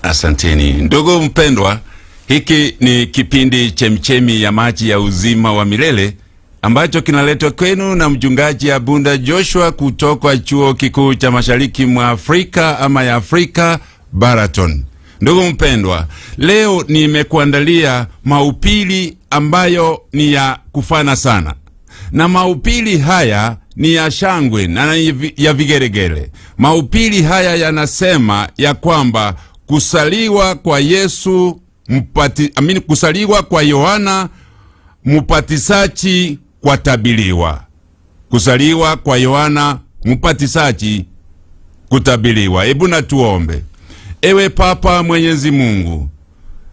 Asanteni ndugu mpendwa, hiki ni kipindi Chemchemi ya Maji ya Uzima wa Milele ambacho kinaletwa kwenu na mchungaji Abunda Joshua kutoka Chuo Kikuu cha Mashariki mwa Afrika ama ya Afrika Baraton. Ndugu mpendwa, leo nimekuandalia maupili ambayo ni ya kufana sana, na maupili haya ni ya shangwe na ya vigeregere. Maupili haya yanasema ya kwamba kusaliwa kwa Yesu kusaliwa kwa Yohana Mupatisachi kwatabiliwa. Kusaliwa kwa Yohana Mupatisachi kutabiliwa. Hebu na tuombe. Ewe Papa Mwenyezi Mungu,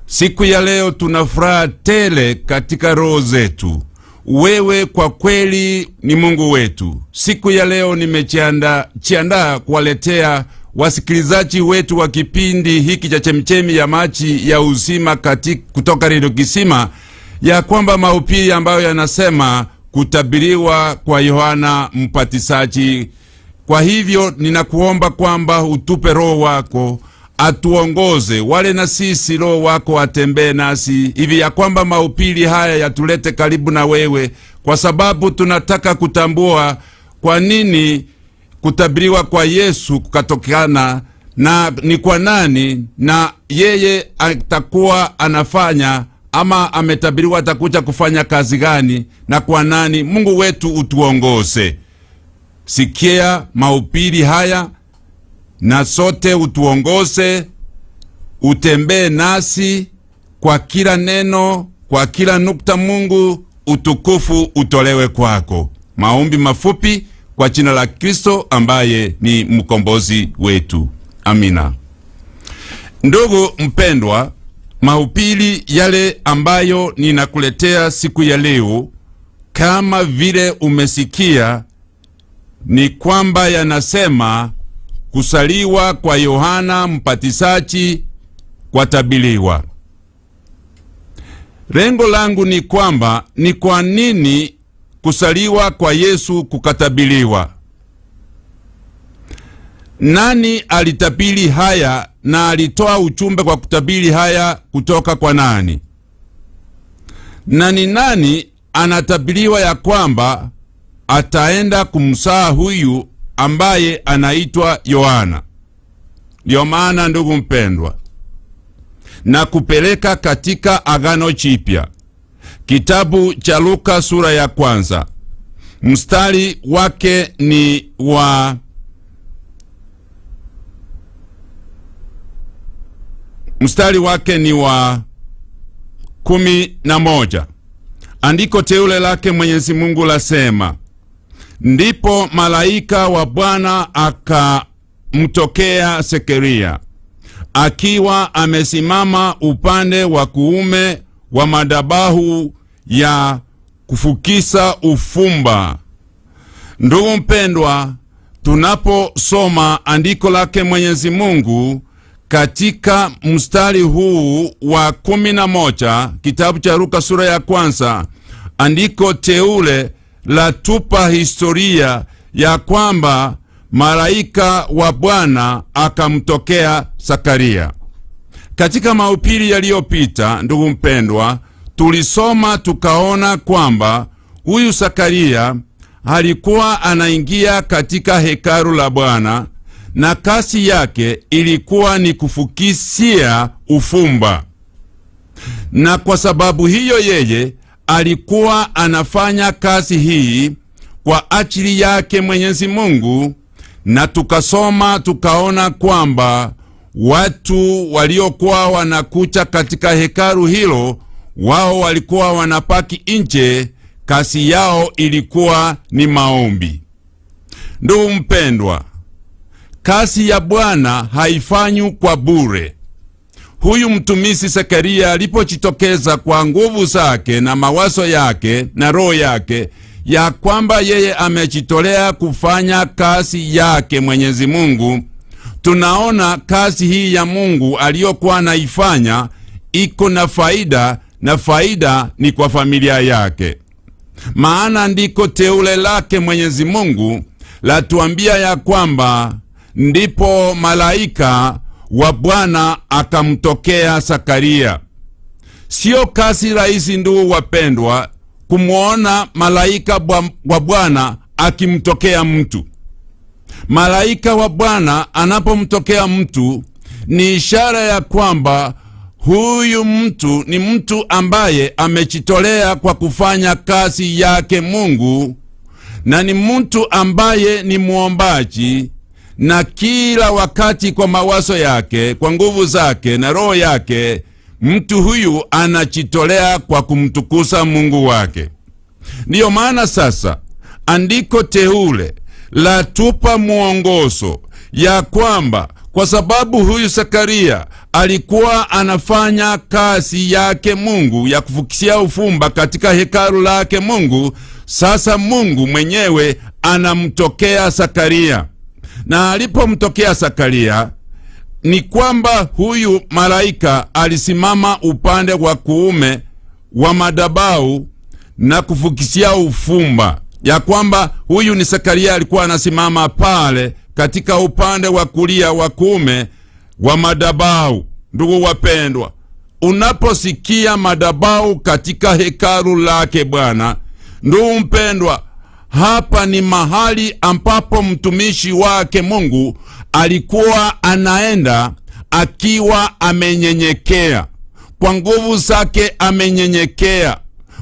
siku ya leo tuna furaha tele katika roho zetu. Wewe kwa kweli ni Mungu wetu. Siku ya leo nimechiandaa kuwaletea wasikilizaji wetu wa kipindi hiki cha Chemchemi ya Maji ya Uzima kutoka Radio Kisima, ya kwamba mahubiri ambayo yanasema kutabiriwa kwa Yohana Mpatisaji. Kwa hivyo ninakuomba kwamba utupe Roho wako atuongoze, wale na sisi Roho wako atembee nasi hivi ya kwamba mahubiri haya yatulete karibu na wewe, kwa sababu tunataka kutambua kwa nini kutabiriwa kwa Yesu kukatokana na ni kwa nani, na yeye atakuwa anafanya ama ametabiriwa atakuja kufanya kazi gani na kwa nani. Mungu wetu utuongoze. Sikia mahubiri haya na sote utuongoze, utembee nasi kwa kila neno, kwa kila nukta. Mungu, utukufu utolewe kwako. Maombi mafupi kwa jina la Kristo ambaye ni mkombozi wetu. Amina. Ndugu mpendwa, mahubiri yale ambayo ninakuletea siku ya leo, kama vile umesikia, ni kwamba yanasema kusaliwa kwa Yohana Mpatisachi kwatabiliwa. Lengo langu ni kwamba ni kwa nini kusaliwa kwa Yesu kukatabiliwa? Nani alitabiri haya na alitoa ujumbe kwa kutabiri haya kutoka kwa nani? Na ni nani anatabiliwa ya kwamba ataenda kumsaa huyu ambaye anaitwa Yohana? Ndio maana ndugu mpendwa, na kupeleka katika Agano Jipya, kitabu cha Luka sura ya kwanza mstari wake ni wa mstari wake ni wa 11. Andiko teule lake Mwenyezi Mungu lasema, ndipo malaika wa Bwana akamtokea Zekaria akiwa amesimama upande wa kuume wa madhabahu ya kufukisa ufumba. Ndugu mpendwa, tunaposoma andiko lake Mwenyezi Mungu katika mstari huu wa 11 kitabu cha Luka sura ya kwanza, andiko teule la tupa historia ya kwamba malaika wa Bwana akamtokea Zakaria. Katika mahubiri yaliyopita, ndugu mpendwa, tulisoma tukaona kwamba huyu Zakaria alikuwa anaingia katika hekalu la Bwana na kasi yake ilikuwa ni kufukisia ufumba, na kwa sababu hiyo yeye alikuwa anafanya kazi hii kwa ajili yake Mwenyezi Mungu. Na tukasoma tukaona kwamba watu waliokuwa wanakucha katika hekalu hilo, wao walikuwa wanapaki nje, kazi yao ilikuwa ni maombi. Ndugu mpendwa, kazi ya Bwana haifanywi kwa bure. Huyu mtumishi Zekaria alipojitokeza kwa nguvu zake na mawazo yake na roho yake ya kwamba yeye amejitolea kufanya kazi yake Mwenyezi Mungu, tunaona kazi hii ya Mungu aliyokuwa anaifanya iko na faida, na faida ni kwa familia yake. Maana ndiko teule lake Mwenyezi Mungu latuambia ya kwamba ndipo malaika wa Bwana akamtokea Sakaria. Sio kazi rahisi, ndugu wapendwa, kumwona malaika wa Bwana akimtokea mtu. Malaika wa Bwana anapomtokea mtu ni ishara ya kwamba huyu mtu ni mtu ambaye amejitolea kwa kufanya kazi yake Mungu, na ni mtu ambaye ni mwombaji, na kila wakati kwa mawazo yake, kwa nguvu zake na roho yake, mtu huyu anajitolea kwa kumtukuza Mungu wake. Ndiyo maana sasa andiko teule latupa mwongozo ya kwamba kwa sababu huyu Sakaria alikuwa anafanya kazi yake Mungu ya kufukisia ufumba katika hekalu lake Mungu, sasa Mungu mwenyewe anamtokea Sakaria. Na alipomtokea Sakaria ni kwamba huyu malaika alisimama upande wa kuume wa madhabahu na kufukisia ufumba, ya kwamba huyu ni Sakaria alikuwa anasimama pale katika upande wa kulia wa kuume wa madhabahu. Ndugu wapendwa, unaposikia madhabahu katika hekalu lake Bwana, ndugu mpendwa, hapa ni mahali ambapo mtumishi wake Mungu alikuwa anaenda akiwa amenyenyekea, kwa nguvu zake amenyenyekea,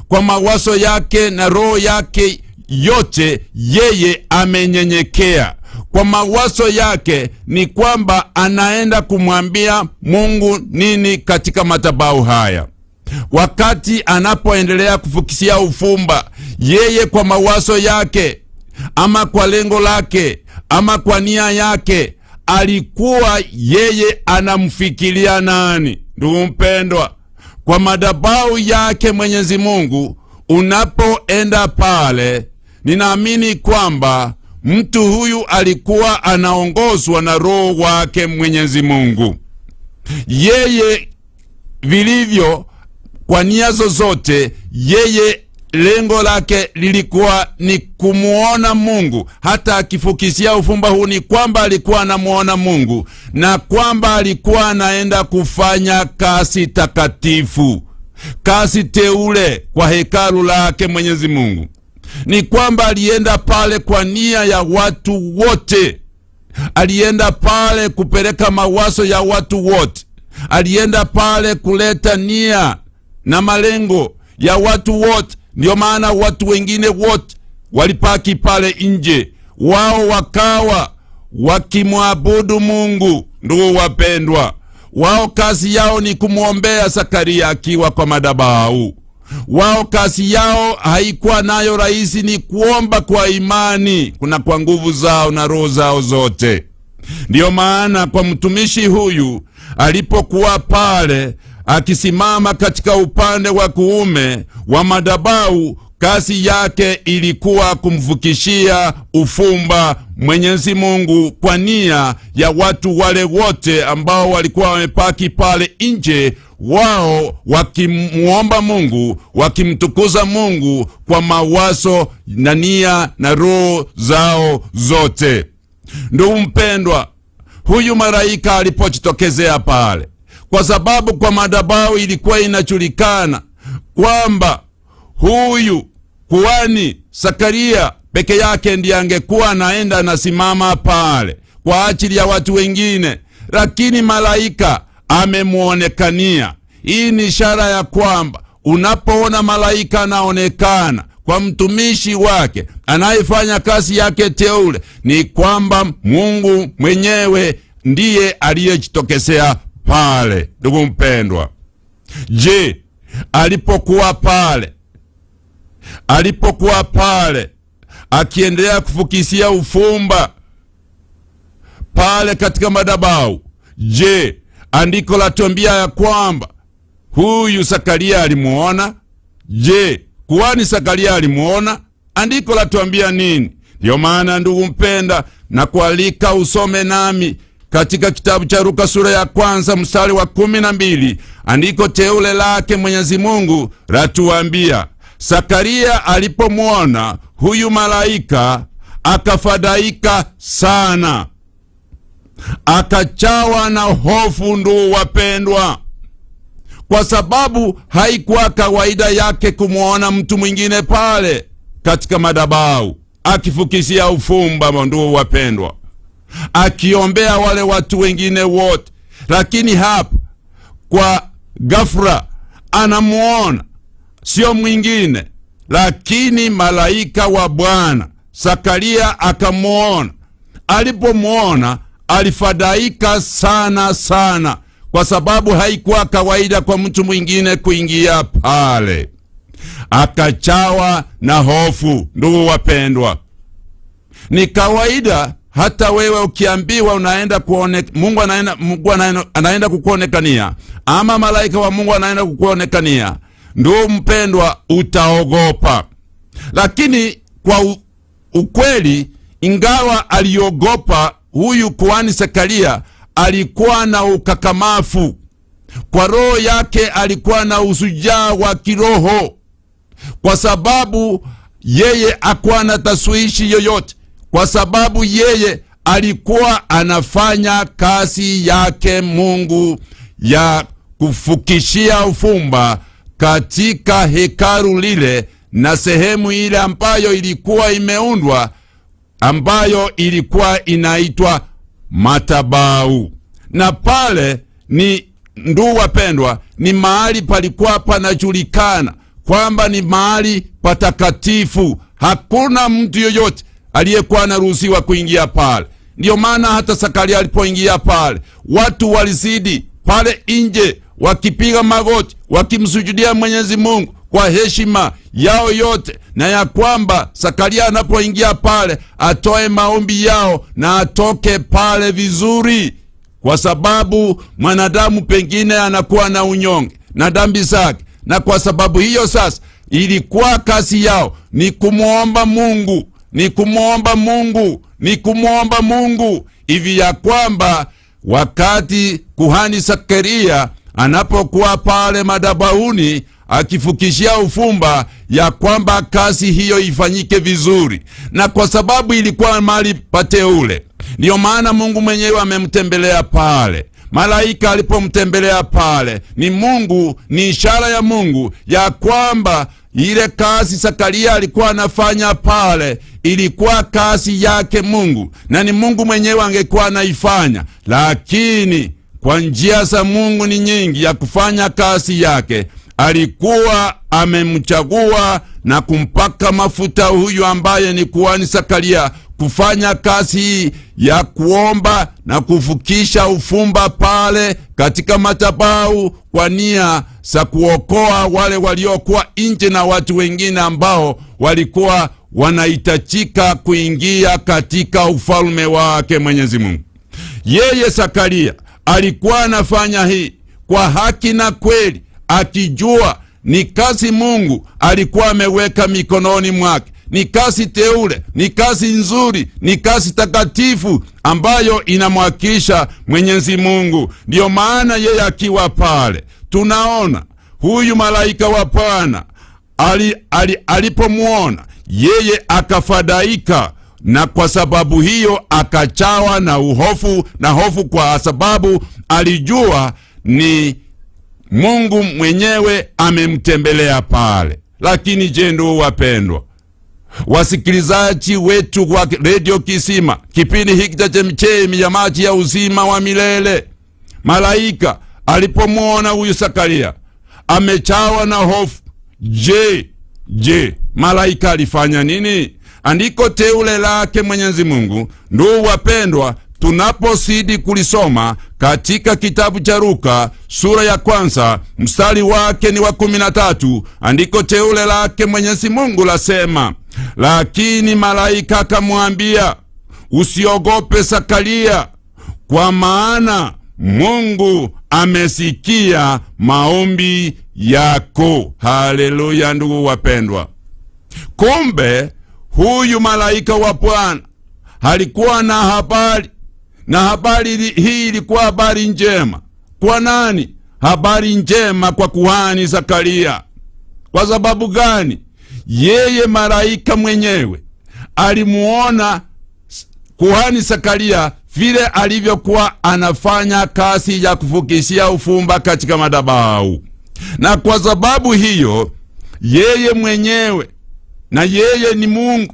kwa mawazo yake na roho yake yote, yeye amenyenyekea. Kwa mawazo yake ni kwamba anaenda kumwambia Mungu nini katika madhabahu haya. Wakati anapoendelea kufukisia ufumba, yeye kwa mawazo yake ama kwa lengo lake ama kwa nia yake, alikuwa yeye anamfikiria nani? Ndugu mpendwa, kwa madhabahu yake Mwenyezi Mungu, unapoenda pale, ninaamini kwamba mtu huyu alikuwa anaongozwa na roho wake Mwenyezi Mungu. Yeye vilivyo kwa nia zozote, yeye lengo lake lilikuwa ni kumuona Mungu. Hata akifukisia ufumba huu ni kwamba alikuwa anamuona Mungu na kwamba alikuwa anaenda kufanya kazi takatifu, kazi teule kwa hekalu lake Mwenyezi Mungu. Ni kwamba alienda pale kwa nia ya watu wote, alienda pale kupeleka mawazo ya watu wote, alienda pale kuleta nia na malengo ya watu wote. Ndiyo maana watu wengine wote walipaki pale nje, wao wakawa wakimwabudu Mungu. Ndugu wapendwa, wao kazi yao ni kumwombea Sakaria akiwa kwa madhabahu. Wao kazi yao haikuwa nayo rahisi, ni kuomba kwa imani, kuna kwa nguvu zao na roho zao zote. Ndiyo maana kwa mtumishi huyu alipokuwa pale akisimama katika upande wa kuume wa madhabahu, kazi yake ilikuwa kumfukishia ufumba Mwenyezi Mungu kwa nia ya watu wale wote ambao walikuwa wamepaki pale nje, wao wakimuomba Mungu, wakimtukuza Mungu kwa mawazo na nia na roho zao zote. Ndugu mpendwa, huyu malaika alipojitokezea pale, kwa sababu kwa madhabahu ilikuwa inajulikana kwamba huyu kuhani Sakaria peke yake ndiye angekuwa anaenda anasimama pale kwa ajili ya watu wengine, lakini malaika amemuonekania. Hii ni ishara ya kwamba unapoona malaika anaonekana kwa mtumishi wake anayefanya kazi yake teule, ni kwamba Mungu mwenyewe ndiye aliyejitokezea pale. Ndugu mpendwa, je, alipokuwa pale, alipokuwa pale akiendelea kufukisia ufumba pale katika madhabahu, je, andiko latuambia ya kwamba huyu Sakaria alimuona? Je, kuhani Sakaria alimuona? Andiko latuambia nini? Ndiyo maana ndugu mpenda, na kualika usome nami katika kitabu cha Luka sura ya 1 mstari wa 12. Andiko teule lake Mwenyezi Mungu latuambia, Sakaria alipomwona huyu malaika akafadhaika sana. Akachawa na hofu, ndugu wapendwa, kwa sababu haikuwa kawaida yake kumwona mtu mwingine pale katika madhabahu akifukisia ufumba, ndugu wapendwa, akiombea wale watu wengine wote, lakini hapa kwa ghafla anamuona sio mwingine lakini malaika wa Bwana. Zakaria akamuona. Alipomuona alifadhaika sana sana, kwa sababu haikuwa kawaida kwa mtu mwingine kuingia pale. Akachawa na hofu. Ndugu wapendwa, ni kawaida hata wewe ukiambiwa unaenda kuone, Mungu anaenda kukuonekania ama malaika wa Mungu anaenda kukuonekania, ndugu mpendwa, utaogopa. Lakini kwa ukweli, ingawa aliogopa, huyu kuhani Zakaria alikuwa na ukakamafu kwa roho yake, alikuwa na ushujaa wa kiroho, kwa sababu yeye hakuwa na taswishi yoyote, kwa sababu yeye alikuwa anafanya kazi yake Mungu ya kufukishia ufumba katika hekalu lile na sehemu ile ambayo ilikuwa imeundwa ambayo ilikuwa inaitwa madhabahu. Na pale ni, ndugu wapendwa, ni mahali palikuwa panajulikana kwamba ni mahali patakatifu. Hakuna mtu yoyote aliyekuwa anaruhusiwa kuingia pale. Ndiyo maana hata Zakaria alipoingia pale, watu walizidi pale nje wakipiga magoti wakimsujudia Mwenyezi Mungu kwa heshima yao yote, na ya kwamba Zakaria anapoingia pale atoe maombi yao na atoke pale vizuri, kwa sababu mwanadamu pengine anakuwa na unyonge na dhambi zake, na kwa sababu hiyo sasa ilikuwa kazi yao ni kumwomba Mungu, ni kumwomba Mungu, ni kumwomba Mungu hivi ya kwamba wakati kuhani Zakaria anapokuwa pale madhabahuni akifukishia ufumba, ya kwamba kazi hiyo ifanyike vizuri. Na kwa sababu ilikuwa mahali pateule, ndiyo maana Mungu mwenyewe amemtembelea pale. Malaika alipomtembelea pale, ni Mungu, ni ishara ya Mungu ya kwamba ile kazi Zakaria alikuwa anafanya pale ilikuwa kazi yake Mungu, na ni Mungu mwenyewe angekuwa anaifanya, lakini kwa njia za Mungu ni nyingi ya kufanya kazi yake. Alikuwa amemchagua na kumpaka mafuta huyu ambaye ni kuhani Zakaria kufanya kazi hii ya kuomba na kufukisha ufumba pale katika madhabahu kwa nia za kuokoa wale waliokuwa nje na watu wengine ambao walikuwa wanahitajika kuingia katika ufalme wake Mwenyezi Mungu. Yeye Zakaria alikuwa anafanya hii kwa haki na kweli, akijua ni kazi Mungu alikuwa ameweka mikononi mwake, ni kazi teule, ni kazi nzuri, ni kazi takatifu ambayo inamwakilisha Mwenyezi Mungu. Ndiyo maana yeye akiwa pale, tunaona huyu malaika wa Bwana alipomwona yeye akafadhaika, na kwa sababu hiyo akachawa na uhofu na hofu, kwa sababu alijua ni Mungu mwenyewe amemtembelea pale. Lakini je, ndugu wapendwa wasikilizaji wetu wa Radio Kisima, kipindi hiki cha chemchemi ya maji ya uzima wa milele, malaika alipomwona huyu Zakaria amechawa na hofu, je, malaika alifanya nini? Andiko teule lake Mwenyezi Mungu, ndugu wapendwa, tunaposidi kulisoma katika kitabu cha Luka sura ya kwanza mstari wake ni wa 13, andiko teule lake Mwenyezi Mungu lasema, lakini malaika akamwambia, usiogope Zakaria, kwa maana Mungu amesikia maombi yako. Haleluya, ndugu wapendwa. Kumbe huyu malaika wa Bwana alikuwa na habari, na habari hii ilikuwa habari njema kwa nani? Habari njema kwa kuhani Zakaria. Kwa sababu gani? Yeye malaika mwenyewe alimuona kuhani Zakaria vile alivyokuwa anafanya kazi ya kufukishia ufumba katika madhabahu. Na kwa sababu hiyo yeye mwenyewe, na yeye ni Mungu,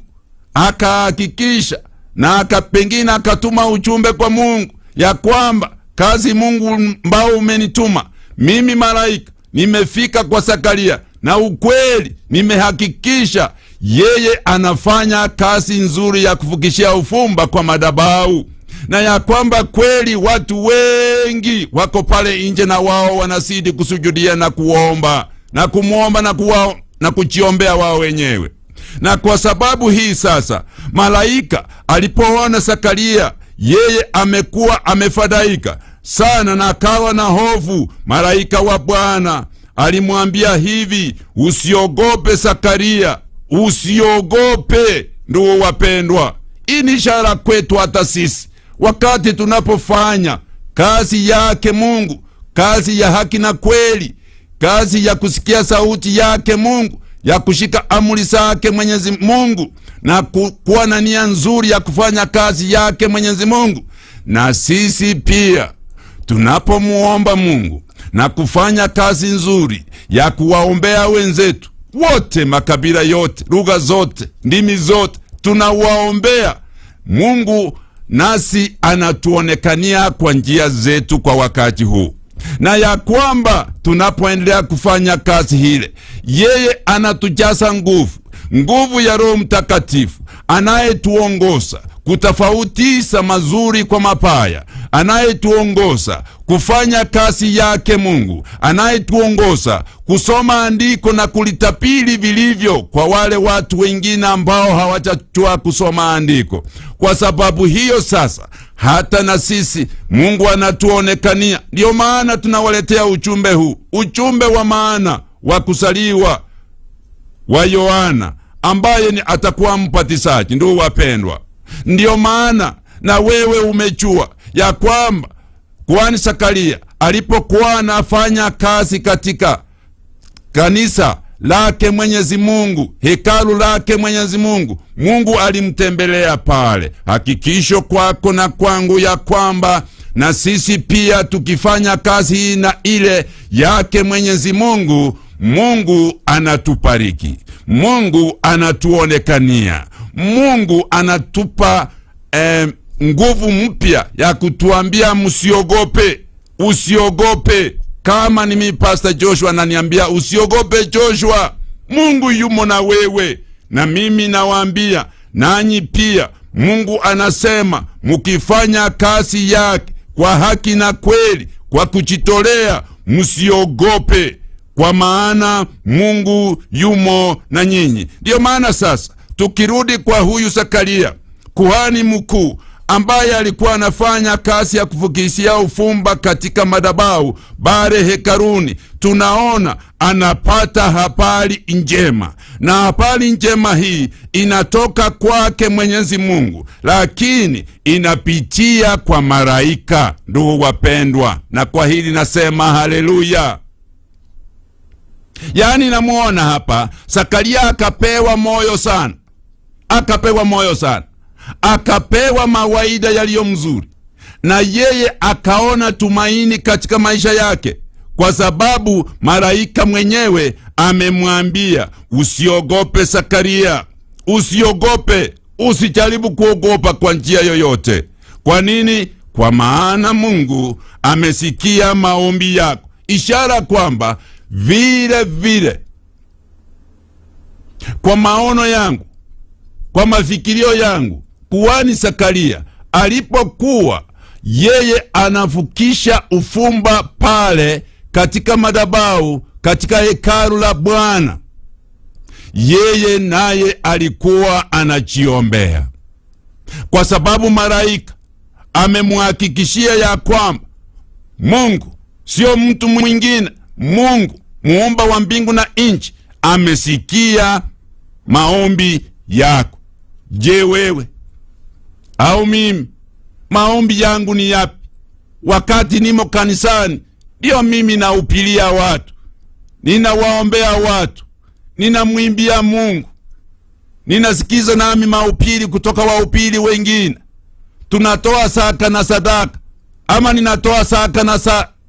akahakikisha na pengine akatuma ujumbe kwa Mungu ya kwamba kazi Mungu ambao umenituma mimi malaika nimefika kwa Zakaria, na ukweli nimehakikisha yeye anafanya kazi nzuri ya kufukishia ufumba kwa madhabahu, na ya kwamba kweli watu wengi wako pale nje na wao wanazidi kusujudia na kuomba na kumwomba na kujiombea wao wenyewe. Na kwa sababu hii sasa, malaika alipoona Zakaria yeye amekuwa amefadhaika sana na akawa na hofu, malaika wa Bwana alimwambia hivi, usiogope Zakaria, usiogope. Ndugu wapendwa, hii ni ishara kwetu hata sisi wakati tunapofanya kazi yake Mungu, kazi ya haki na kweli, kazi ya kusikia sauti yake Mungu, ya kushika amri zake Mwenyezi Mungu na kuwa na nia nzuri ya kufanya kazi yake Mwenyezi Mungu. Na sisi pia tunapomuomba Mungu na kufanya kazi nzuri ya kuwaombea wenzetu wote, makabila yote, lugha zote, ndimi zote, tunawaombea Mungu, nasi anatuonekania kwa njia zetu kwa wakati huu, na ya kwamba tunapoendelea kufanya kazi hile, yeye anatujaza nguvu, nguvu ya Roho Mtakatifu anayetuongoza kutofautisha mazuri kwa mabaya, anayetuongoza kufanya kazi yake Mungu, anayetuongoza kusoma andiko na kulitapili vilivyo kwa wale watu wengine ambao hawajajua kusoma andiko. Kwa sababu hiyo sasa hata na sisi Mungu anatuonekania. Ndiyo maana tunawaletea ujumbe huu, ujumbe wa maana wa kusaliwa wa Yohana ambaye ni atakuwa mbatizaji. Ndugu wapendwa, ndiyo maana na wewe umejua ya kwamba kuhani Zakaria alipokuwa anafanya kazi katika kanisa lake Mwenyezi Mungu, hekalu lake Mwenyezi Mungu, Mungu alimtembelea pale. Hakikisho kwako na kwangu ya kwamba na sisi pia tukifanya kazi hii na ile yake Mwenyezi Mungu, Mungu anatubariki, Mungu anatuonekania, Mungu anatupa nguvu mpya ya kutuambia msiogope, usiogope. Kama ni mimi Pastor Joshua ananiambia usiogope Joshua, Mungu yumo na wewe. Na mimi nawaambia nanyi pia, Mungu anasema mukifanya kazi yake kwa haki na kweli, kwa kujitolea, msiogope, kwa maana Mungu yumo na nyinyi. Ndiyo maana sasa tukirudi kwa huyu Zakaria kuhani mkuu ambaye alikuwa anafanya kazi ya kufukishia ufumba katika madhabahu bare hekaruni, tunaona anapata habari njema, na habari njema hii inatoka kwake Mwenyezi Mungu, lakini inapitia kwa malaika. Ndugu wapendwa, na kwa hili nasema haleluya. Yaani namuona hapa Zakaria akapewa moyo sana, akapewa moyo sana, akapewa mawaida yaliyo mzuri, na yeye akaona tumaini katika maisha yake, kwa sababu malaika mwenyewe amemwambia usiogope Zakaria, usiogope, usijaribu kuogopa kwa njia yoyote. Kwa nini? Kwa maana Mungu amesikia maombi yako, ishara kwamba vile vile kwa maono yangu, kwa mafikirio yangu, kuhani Zakaria alipokuwa yeye anafukisha ufumba pale katika madhabahu katika hekalu la Bwana, yeye naye alikuwa anajiombea, kwa sababu malaika amemhakikishia ya kwamba Mungu sio mtu mwingine, Mungu muumba wa mbingu na nchi amesikia maombi yako. Je, wewe au mimi, maombi yangu ni yapi? Wakati nimo kanisani, ndiyo mimi naupilia watu, ninawaombea watu, ninamwimbia Mungu, ninasikiza nami maupili kutoka waupili wengine. Tunatoa saka na sadaka, ama ninatoa saka na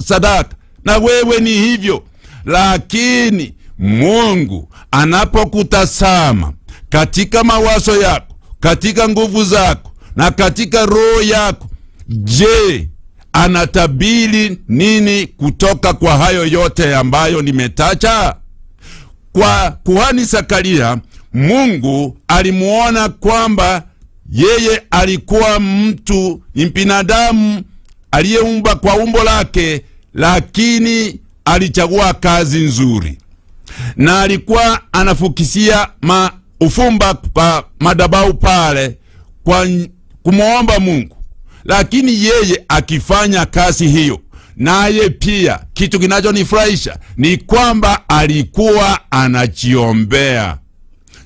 sadaka, na wewe ni hivyo. Lakini Mungu anapokutazama katika mawazo yako, katika nguvu zako na katika roho yako, je, anatabiri nini kutoka kwa hayo yote ambayo nimetaja? Kwa kuhani Zakaria, Mungu alimuona kwamba yeye alikuwa mtu, ni binadamu aliyeumba kwa umbo lake, lakini alichagua kazi nzuri na alikuwa anafukisia ufumba kwa madhabahu pale kwa kumwomba Mungu, lakini yeye akifanya kazi hiyo, naye pia kitu kinachonifurahisha ni kwamba alikuwa anachiombea.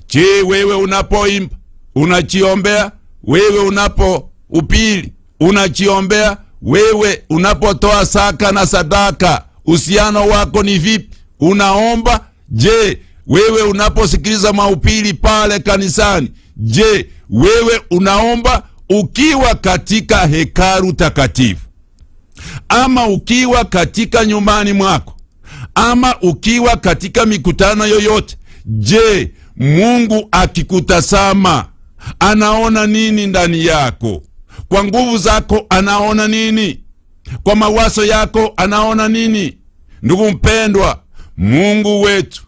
Je, wewe unapoimba unachiombea? Wewe unapo upili unachiombea? Wewe unapotoa saka na sadaka, uhusiano wako ni vipi? Unaomba? Je, wewe unaposikiliza mahubiri pale kanisani, je, wewe unaomba ukiwa katika hekalu takatifu, ama ukiwa katika nyumbani mwako, ama ukiwa katika mikutano yoyote? Je, Mungu akikutazama anaona nini ndani yako? Kwa nguvu zako anaona nini? Kwa mawazo yako anaona nini? Ndugu mpendwa, Mungu wetu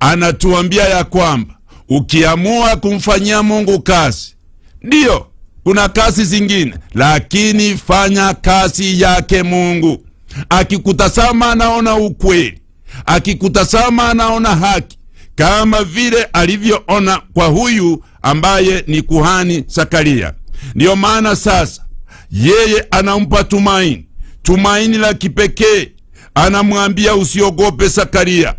anatuambia ya kwamba ukiamua kumfanyia Mungu kazi, ndiyo kuna kazi zingine, lakini fanya kazi yake Mungu. Akikutazama anaona ukweli, akikutazama anaona haki, kama vile alivyoona kwa huyu ambaye ni kuhani Zakaria. Ndiyo maana sasa yeye anampa tumaini, tumaini la kipekee. Anamwambia usiogope Zakaria.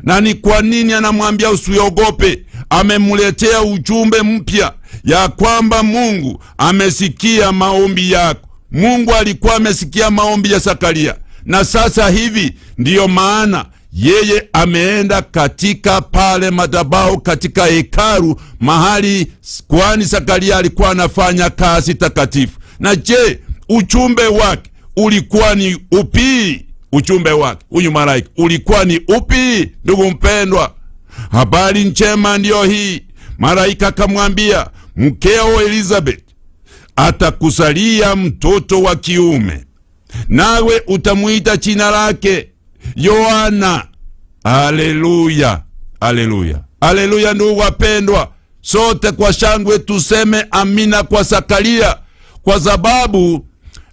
Na ni kwa nini anamwambia usiogope? Amemletea ujumbe mpya ya kwamba Mungu amesikia maombi yako. Mungu alikuwa amesikia maombi ya Zakaria, na sasa hivi ndiyo maana yeye ameenda katika pale madhabahu katika hekalu, mahali kwani Zakaria alikuwa anafanya kazi takatifu. Na je, ujumbe wake ulikuwa ni upi? Ujumbe wake huyu malaika ulikuwa ni upi? Ndugu mpendwa, habari njema ndiyo hii. Malaika akamwambia, mkeo Elizabeth atakuzalia mtoto wa kiume, nawe utamuita jina lake Yohana. Haleluya, haleluya, haleluya! Ndugu wapendwa, sote kwa shangwe tuseme amina kwa Zakaria, kwa sababu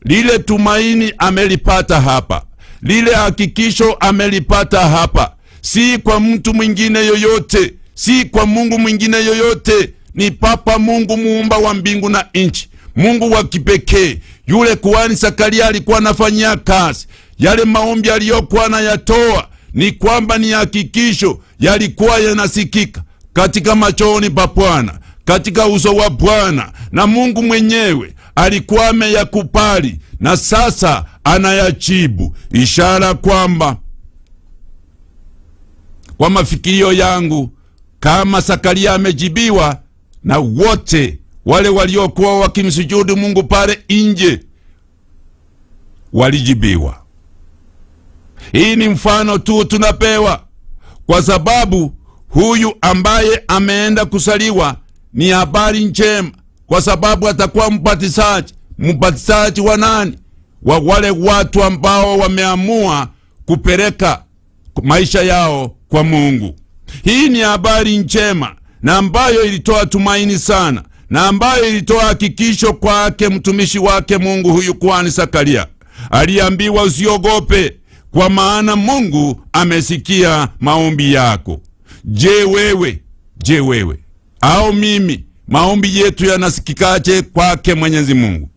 lile tumaini amelipata hapa, lile hakikisho amelipata hapa, si kwa mtu mwingine yoyote, si kwa Mungu mwingine yoyote, ni Papa Mungu muumba wa mbingu na nchi, Mungu wa kipekee. Yule kuhani Zakaria alikuwa anafanyia kazi, yale maombi aliyokuwa anayatoa ni kwamba ni hakikisho yalikuwa yanasikika katika machoni pa Bwana, katika uso wa Bwana, na Mungu mwenyewe alikuwa ameyakubali na sasa anayajibu, ishara kwamba kwa mafikirio yangu kama Zakaria amejibiwa, na wote wale waliokuwa wakimsujudu Mungu pale nje walijibiwa. Hii ni mfano tu tunapewa, kwa sababu huyu ambaye ameenda kusaliwa ni habari njema, kwa sababu atakuwa mbatizaji. Mbatizaji wa nani? Wa wale watu ambao wameamua kupeleka maisha yao kwa Mungu. Hii ni habari njema na ambayo ilitoa tumaini sana na ambayo ilitoa hakikisho kwake mtumishi wake Mungu huyu kuhani Zakaria. Aliambiwa usiogope, kwa maana Mungu amesikia maombi yako. Je, wewe, je wewe au mimi, maombi yetu yanasikikaje kwake Mwenyezi Mungu?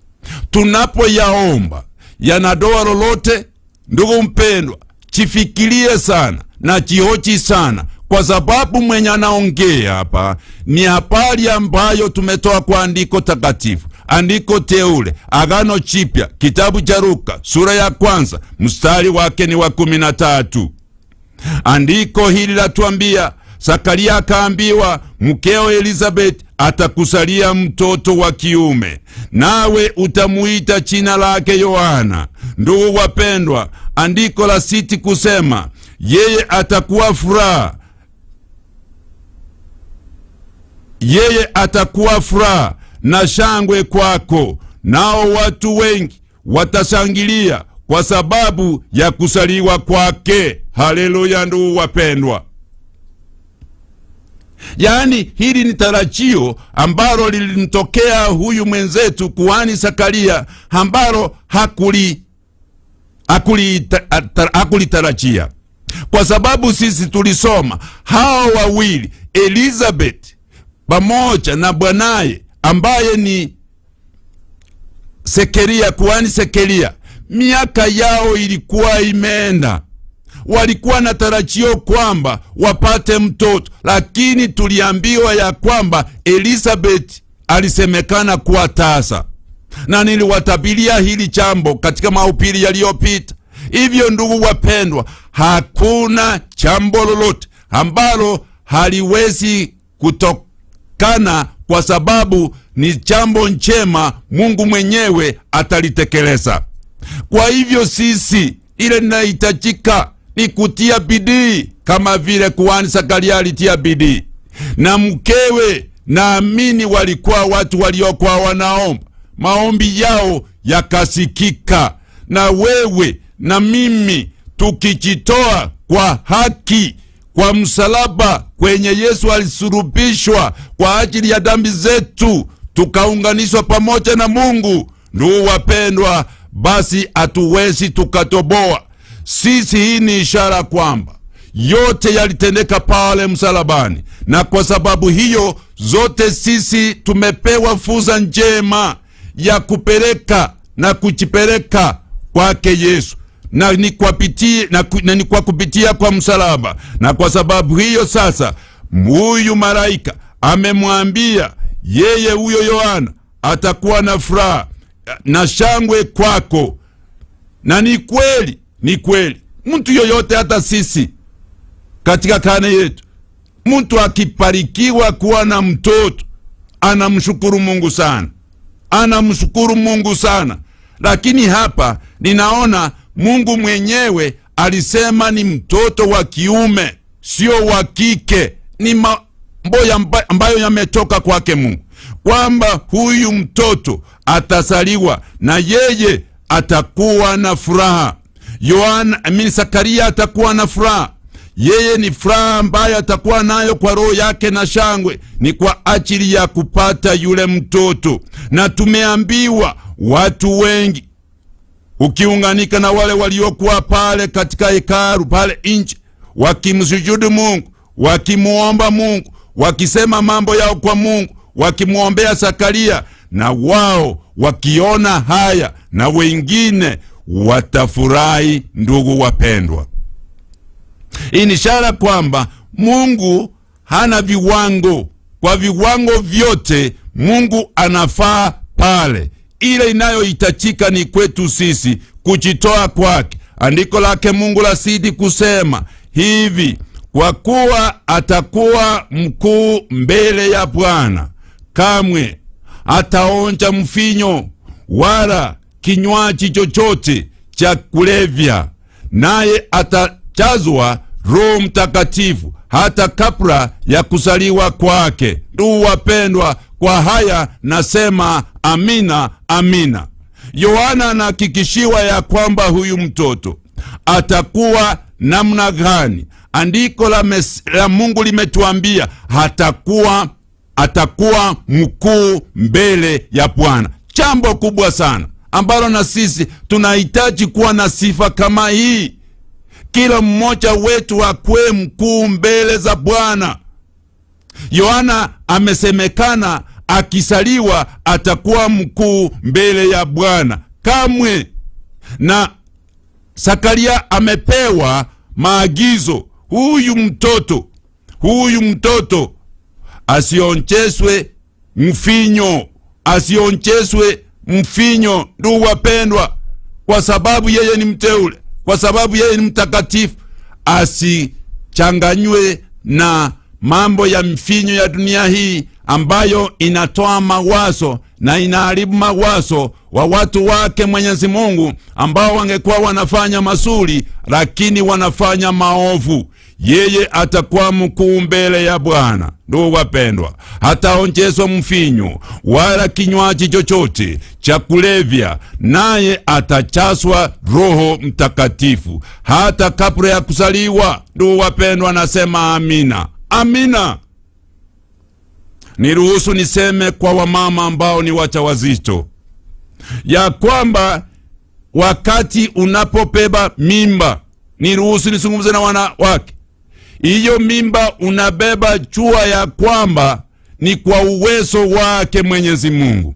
Tunapoyaomba yanadoa lolote? Ndugu mpendwa, chifikirie sana na chihochi sana, kwa sababu mwenye anaongea hapa ni habari ambayo tumetoa kwa andiko takatifu, andiko teule, Agano Jipya, kitabu cha Luka sura ya kwanza mstari wake ni wa 13. Andiko hili latuambia, Zakaria akaambiwa mkeo Elizabeth atakusalia mtoto wa kiume, nawe utamuita jina lake Yohana. Ndugu wapendwa, andiko la siti kusema yeye atakuwa furaha, yeye atakuwa furaha na shangwe kwako, nao watu wengi watashangilia kwa sababu ya kusaliwa kwake. Haleluya, ndugu wapendwa. Yaani, hili ni tarajio ambalo lilimtokea huyu mwenzetu kuhani Zakaria, ambalo hakulitarajia, kwa sababu sisi tulisoma hao wawili Elizabeth pamoja na bwanaye ambaye ni Sekeria, kuhani Sekeria, miaka yao ilikuwa imeenda, walikuwa na tarajio kwamba wapate mtoto, lakini tuliambiwa ya kwamba Elizabeth alisemekana kuwa tasa, na niliwatabilia hili jambo katika mahubiri yaliyopita. Hivyo ndugu wapendwa, hakuna jambo lolote ambalo haliwezi kutokana, kwa sababu ni jambo njema, Mungu mwenyewe atalitekeleza. Kwa hivyo sisi, ile linahitajika ni kutia bidii kama vile kuhani Zakaria alitia bidii na mkewe. Naamini walikuwa watu waliokuwa wanaomba, maombi yao yakasikika. Na wewe na mimi tukijitoa kwa haki kwa msalaba kwenye Yesu alisulubishwa kwa ajili ya dhambi zetu, tukaunganishwa pamoja na Mungu. Ndugu wapendwa, basi hatuwezi tukatoboa sisi. Hii ni ishara kwamba yote yalitendeka pale msalabani, na kwa sababu hiyo zote sisi tumepewa fursa njema ya kupeleka na kujipeleka kwake Yesu, na ni kwa pitia, na ni kwa kupitia kwa msalaba. Na kwa sababu hiyo sasa huyu malaika amemwambia yeye huyo Yohana atakuwa na furaha na shangwe kwako. Na ni kweli, ni kweli, mtu yoyote, hata sisi katika karne yetu, mtu akiparikiwa kuwa na mtoto anamshukuru Mungu sana, anamshukuru Mungu sana. Lakini hapa ninaona Mungu mwenyewe alisema ni mtoto wa kiume, sio wa kike. Ni mambo ambayo yametoka kwake Mungu, kwamba huyu mtoto atasaliwa na yeye atakuwa na furaha. Yohana Zakaria atakuwa na furaha. Yeye ni furaha ambayo atakuwa nayo kwa roho yake na shangwe, ni kwa ajili ya kupata yule mtoto. Na tumeambiwa watu wengi, ukiunganika na wale waliokuwa pale katika hekalu pale nje, wakimsujudu Mungu, wakimuomba Mungu, wakisema mambo yao kwa Mungu, wakimwombea Zakaria, na wao wakiona haya, na wengine watafurahi. Ndugu wapendwa, hii ni ishara kwamba Mungu hana viwango. Kwa viwango vyote Mungu anafaa pale. Ile inayohitajika ni kwetu sisi kujitoa kwake. Andiko lake Mungu lasidi kusema hivi: kwa kuwa atakuwa mkuu mbele ya Bwana, kamwe ataonja mvinyo wala kinywaji chochote cha kulevya, naye atajazwa Roho Mtakatifu hata kabla ya kuzaliwa kwake. Ndugu wapendwa, kwa haya nasema amina, amina. Yohana anahakikishiwa ya kwamba huyu mtoto atakuwa namna gani. Andiko la Mungu limetuambia atakuwa mkuu mbele ya Bwana, jambo kubwa sana ambalo na sisi tunahitaji kuwa na sifa kama hii. Kila mmoja wetu akuwe mkuu mbele za Bwana. Yohana amesemekana akisaliwa atakuwa mkuu mbele ya Bwana kamwe. Na Zakaria amepewa maagizo, huyu mtoto asioncheswe mfinyo, asioncheswe mfinyo. Ndugu wapendwa, kwa sababu yeye ni mteule, kwa sababu yeye ni mtakatifu, asichanganywe na mambo ya mfinyo ya dunia hii. ambayo inatoa mawazo na inaharibu mawazo wa watu wake Mwenyezi Mungu ambao wangekuwa wanafanya mazuri lakini wanafanya maovu. Yeye atakuwa mkuu mbele ya Bwana. Ndugu wapendwa, hataonjezwa mvinyo wala kinywaji chochote cha kulevya, naye atachaswa Roho Mtakatifu hata kabla ya kuzaliwa. Ndugu wapendwa, nasema amina, amina. Niruhusu niseme kwa wamama ambao ni wajawazito ya kwamba wakati unapobeba mimba, niruhusu nizungumze na wanawake, hiyo mimba unabeba, jua ya kwamba ni kwa uwezo wake Mwenyezi Mungu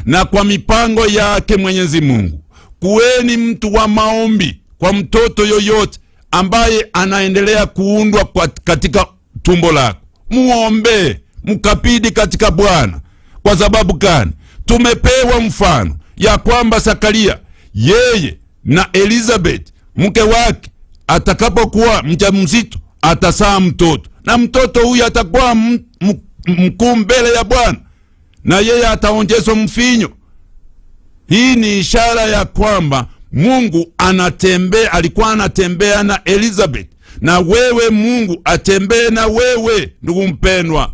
na kwa mipango yake Mwenyezi Mungu. Kuweni mtu wa maombi kwa mtoto yoyote ambaye anaendelea kuundwa katika tumbo lako, muombe, mkabidhi katika Bwana. Kwa sababu gani? Tumepewa mfano ya kwamba Zakaria yeye na Elizabeth mke wake atakapokuwa mjamzito atazaa mtoto, na mtoto huyu atakuwa mkuu mbele ya Bwana, na yeye ataonjezwa mvinyo. Hii ni ishara ya kwamba Mungu anatembea, alikuwa anatembea na Elizabeth, na wewe Mungu atembee na wewe. Ndugu mpendwa,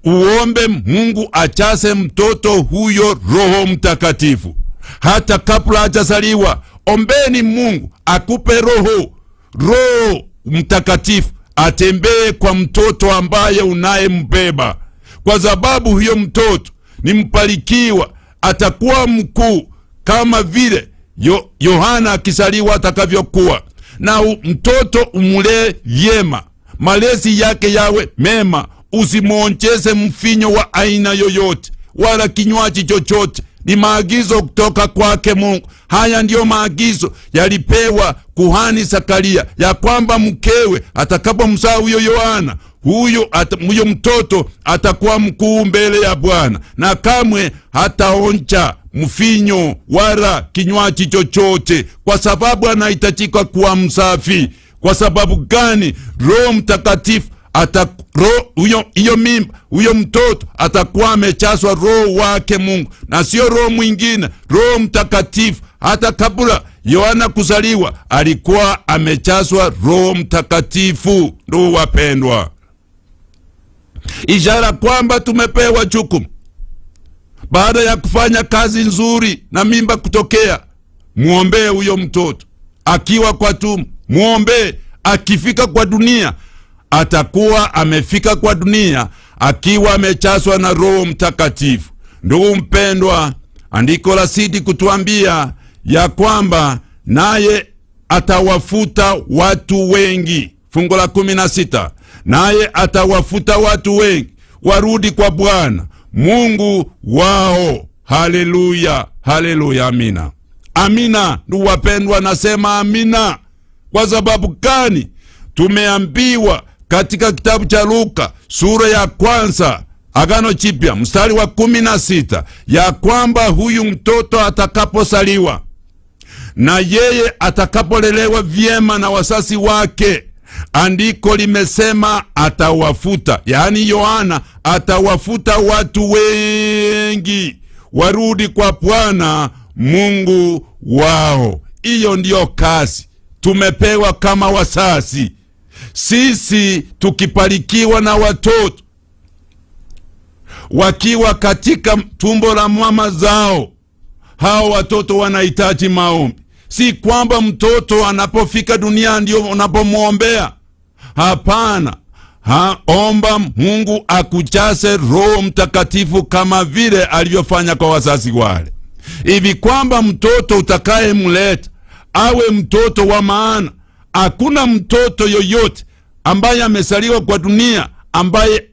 uombe Mungu achase mtoto huyo Roho Mtakatifu hata kabla hajazaliwa. Ombeni Mungu akupe Roho Mtakatifu atembee kwa mtoto ambaye unayembeba, kwa sababu huyo mtoto ni mbarikiwa, atakuwa mkuu kama vile Yohana akizaliwa atakavyokuwa. Na mtoto umulee vyema, malezi yake yawe mema, usimwonjeze mvinyo wa aina yoyote wala kinywaji chochote. Ni maagizo kutoka kwake Mungu. Haya ndiyo maagizo yalipewa kuhani Zakaria ya kwamba mkewe atakapomzaa huyo Yohana, huyo mtoto atakuwa mkuu mbele ya Bwana na kamwe hataonja mvinyo wala kinywaji chochote, kwa sababu anahitajika kuwa msafi. Kwa sababu gani? Roho Mtakatifu hiyo mimba, huyo mtoto atakuwa amechaswa Roho wake Mungu na sio roho mwingine, Roho Mtakatifu. Hata kabla Yohana kuzaliwa alikuwa amechaswa Roho Mtakatifu. Ndugu wapendwa, ishara kwamba tumepewa jukumu baada ya kufanya kazi nzuri na mimba kutokea, muombee huyo mtoto akiwa kwa tumbo, muombee. Akifika kwa dunia atakuwa amefika kwa dunia akiwa amechaswa na Roho Mtakatifu. Ndugu mpendwa, andiko la sidi kutuambia ya kwamba naye atawafuta watu wengi. Fungu la 16, naye atawafuta watu wengi warudi kwa Bwana Mungu wao. Haleluya, haleluya, amina, amina. Ndugu wapendwa, nasema amina. Kwa sababu gani? Tumeambiwa katika kitabu cha Luka sura ya 1 Agano Jipya mstari wa 16 ya kwamba huyu mtoto atakaposaliwa na yeye atakapolelewa vyema na wasasi wake, andiko limesema atawafuta, yaani Yohana atawafuta watu wengi warudi kwa Bwana Mungu wao. Hiyo ndiyo kazi tumepewa kama wasasi. Sisi tukipalikiwa na watoto wakiwa katika tumbo la mama zao, hao watoto wanahitaji maombi. Si kwamba mtoto anapofika dunia ndio unapomwombea. Hapana. Omba Mungu akujaze Roho Mtakatifu kama vile alivyofanya kwa wazazi wale, hivi kwamba mtoto utakayemleta awe mtoto wa maana. Hakuna mtoto yoyote ambaye amesaliwa kwa dunia ambaye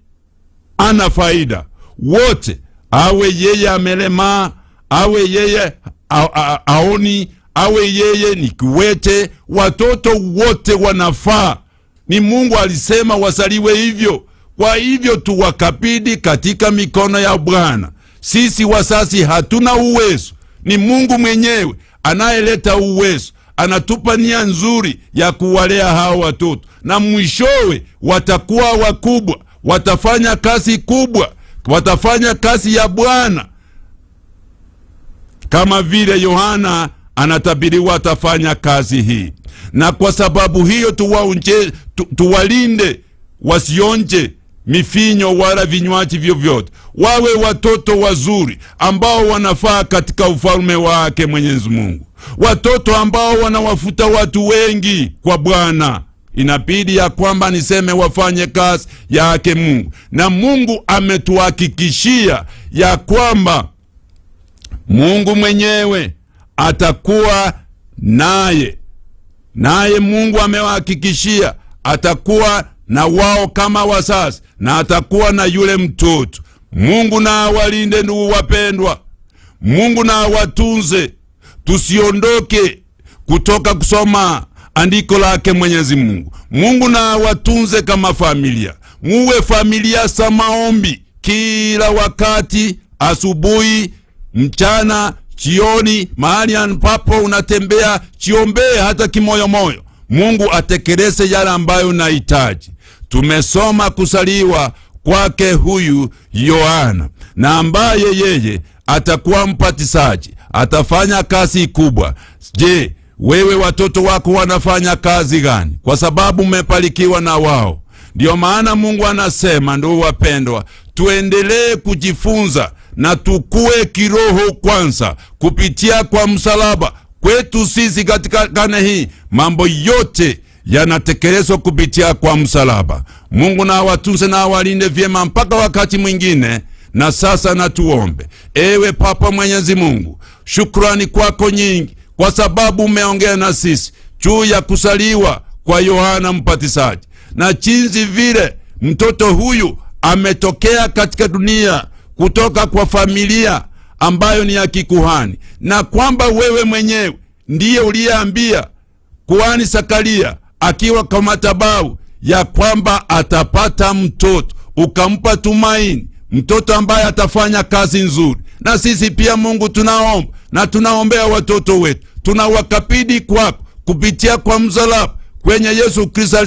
ana faida. Wote, awe yeye amelemaa, awe yeye aoni, awe yeye ni kiwete, watoto wote wanafaa. Ni Mungu alisema wasaliwe hivyo. Kwa hivyo tuwakabidhi katika mikono ya Bwana. Sisi wasasi hatuna uwezo, ni Mungu mwenyewe anayeleta uwezo, anatupa nia nzuri ya kuwalea hao watoto, na mwishowe watakuwa wakubwa, watafanya kazi kubwa Watafanya kazi ya Bwana kama vile Yohana anatabiriwa atafanya kazi hii. Na kwa sababu hiyo tuwalinde wasionje mifinyo wala vinywaji vyovyote, wawe watoto wazuri ambao wanafaa katika ufalme wake Mwenyezi Mungu, watoto ambao wanawafuta watu wengi kwa Bwana. Inabidi ya kwamba niseme wafanye kazi yake Mungu, na Mungu ametuhakikishia ya kwamba Mungu mwenyewe atakuwa naye, naye Mungu amewahakikishia atakuwa na wao kama wazazi na atakuwa na yule mtoto. Mungu na awalinde ndugu wapendwa, Mungu na awatunze, tusiondoke kutoka kusoma andiko lake Mwenyezi Mungu. Mungu na awatunze kama familia, muwe familia sa maombi kila wakati, asubuhi, mchana, jioni, mahali ambapo unatembea, chiombee hata kimoyomoyo. Mungu atekeleze yale ambayo unahitaji. Tumesoma kusaliwa kwake huyu Yohana, na ambaye yeye atakuwa mpatisaji, atafanya kazi kubwa. Je, wewe watoto wako wanafanya kazi gani? Kwa sababu mmepalikiwa na wao. Ndiyo maana Mungu anasema, ndugu wapendwa, tuendelee kujifunza na tukue kiroho kwanza kupitia kwa msalaba. Kwetu sisi katika karne hii mambo yote yanatekelezwa kupitia kwa msalaba. Mungu na awatunze na awalinde vyema mpaka wakati mwingine. Na sasa na tuombe. Ewe Papa Mwenyezi Mungu, shukrani kwako nyingi kwa sababu umeongea na sisi juu ya kusaliwa kwa Yohana Mbatizaji na jinsi vile mtoto huyu ametokea katika dunia kutoka kwa familia ambayo ni ya kikuhani, na kwamba wewe mwenyewe ndiye uliyeambia kuhani Zakaria akiwa kwa madhabahu ya kwamba atapata mtoto, ukampa tumaini, mtoto ambaye atafanya kazi nzuri. Na sisi pia Mungu tunaomba na tunaombea watoto wetu, tunawakabidhi kwako kupitia kwa msalaba kwenye Yesu Kristo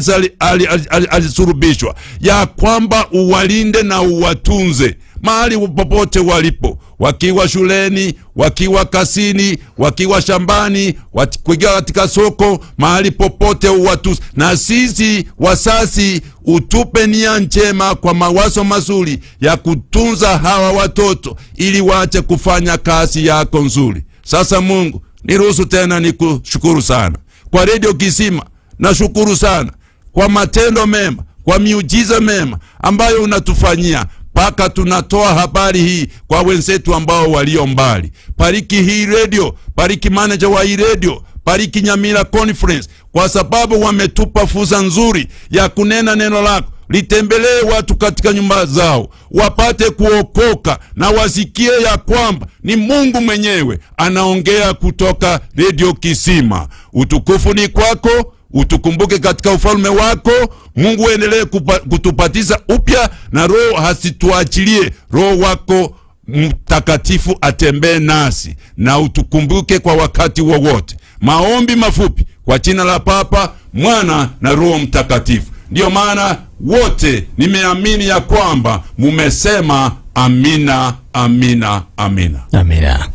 alisulubishwa, ya kwamba uwalinde na uwatunze mahali popote walipo, wakiwa shuleni, wakiwa kazini, wakiwa shambani, wakiwa katika soko, mahali popote uwatunze. Na sisi wazazi utupe nia njema kwa mawazo mazuri ya kutunza hawa watoto ili waache kufanya kazi yako nzuri. Sasa Mungu, niruhusu tena nikushukuru sana kwa Radio Kisima. Nashukuru sana kwa matendo mema, kwa miujiza mema ambayo unatufanyia mpaka tunatoa habari hii kwa wenzetu ambao walio mbali. Bariki hii radio, bariki manager wa hii radio, bariki Nyamira Conference, kwa sababu wametupa fursa nzuri ya kunena neno lako. Litembelee watu katika nyumba zao, wapate kuokoka na wasikie ya kwamba ni Mungu mwenyewe anaongea kutoka Radio Kisima. Utukufu ni kwako, utukumbuke katika ufalme wako. Mungu endelee kutupatiza upya na Roho hasituachilie. Roho wako Mtakatifu atembee nasi na utukumbuke kwa wakati wowote. Maombi mafupi kwa jina la Papa, Mwana na Roho Mtakatifu. Ndiyo maana wote nimeamini ya kwamba mumesema amina, amina, amina. Amina.